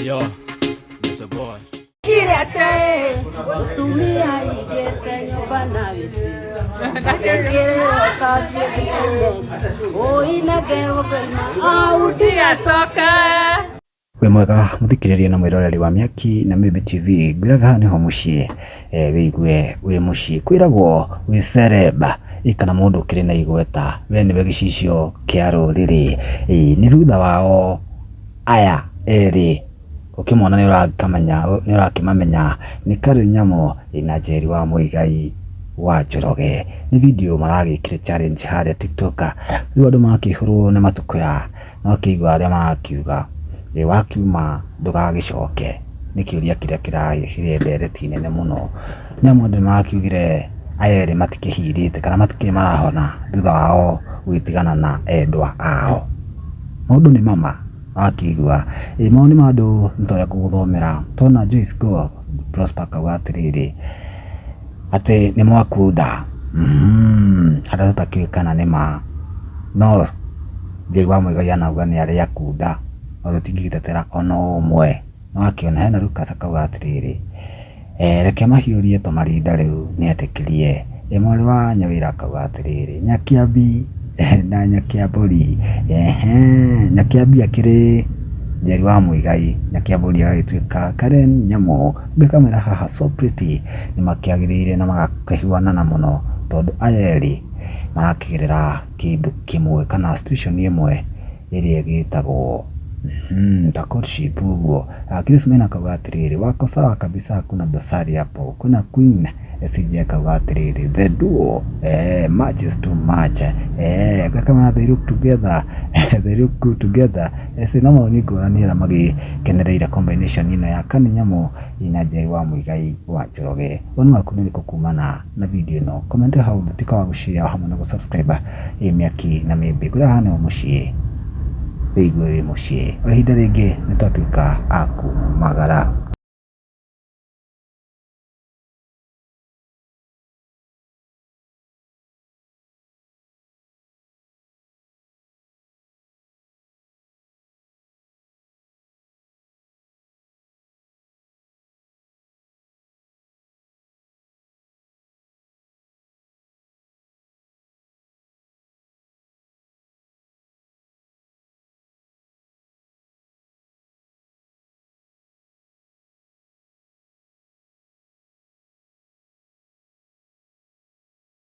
Yo, Mr. Boy. Mũtumia aigĩte nyũmba na gĩtĩ akĩrĩra ũinake ũkoima Ndigacoka. Wĩ mwega mũthikĩrĩria na mwĩroreri wa Mĩaki na Mĩmbi TV, ngwĩraga haha nĩho mũciĩ wĩigue wĩ mũciĩ. Kwĩragwo wĩ celeb kana mũndũ ũkĩrĩ na igweta, we nĩwe gĩcicio kĩa rũrĩrĩ. Nĩ thutha wao aya erĩ ũkĩmona nĩ ũrakĩmamenya nĩ Karen Nyamu na Njeri wa Muigai wa Njoroge. Nĩ video maragĩkire challenge harĩa TikTok, rĩu andũ magakĩihũrwo nĩ matũkũya. Wakĩigua arĩa marakiuga, ĩ wakiuma ndũgagĩcoke? Nĩ kĩũria kĩrĩa kĩrarehe ndereti nene mũno. Nĩ amu andũ nĩ marakiugire aya erĩ matikĩhirĩte kana matikĩrĩ marahona thutha wao gũgĩtigana na endwa ao. Maũndũ nĩ mama wakĩigua. Ĩ mawoni ma andũ nĩ ta ũrĩa ngũgũthomera. Tona Joyce Go Prosper akauga atĩrĩrĩ, atĩ nĩ mwakunda, harĩa tũtakĩũĩ kana nĩ ma, no Njeri wa Muigai anauga nĩ arĩ akunda, no tũtingĩgĩtetera ona ũmwe. Nĩ wakĩona hena Lucas akauga atĩrĩrĩ, reke mahiũrie tũmarinda rĩu nĩ etĩkĩrie. Mwarĩ wa Nyawĩra akauga atĩrĩrĩ, Nyakĩambi na Nyakĩambũri, Nyakĩambi akĩrĩ Njeri wa Muigai, Nyakĩambũri agagĩtuĩka Karen Nyamu. Ũngĩ akamwĩra haha so pretty, nĩ makĩagĩrĩire na magakĩhuanana mũno tondũ aya erĩ marakĩgerera kĩndũ kĩmwe kana situation ĩmwe ĩrĩa ĩgĩtagwo ta courtship ũguo. Chris Maina akauga atĩrĩrĩ, wako sawa kabisa hakuna dosari hapo. Kwĩna Queen SJ akauga atĩrĩrĩ, the duo much is too much. Akamwĩra they look together, they look good together. No mawoni ngũrani arĩa magĩkenereire combination ĩno ya Kani Nyamu na Njeri wa Muigai wa Njoroge. Woni waku nĩ ũrĩkũ kumana na video ĩno? Comment hau thĩ, tuĩka wa gũ-share hamwe na gũ-subscribe Mĩaki na Mĩmbi. Ngwĩra haha nĩho mũciĩ, wĩigue wĩ mũciĩ. O ihinda rĩngĩ nĩ twatuĩka a kumagara.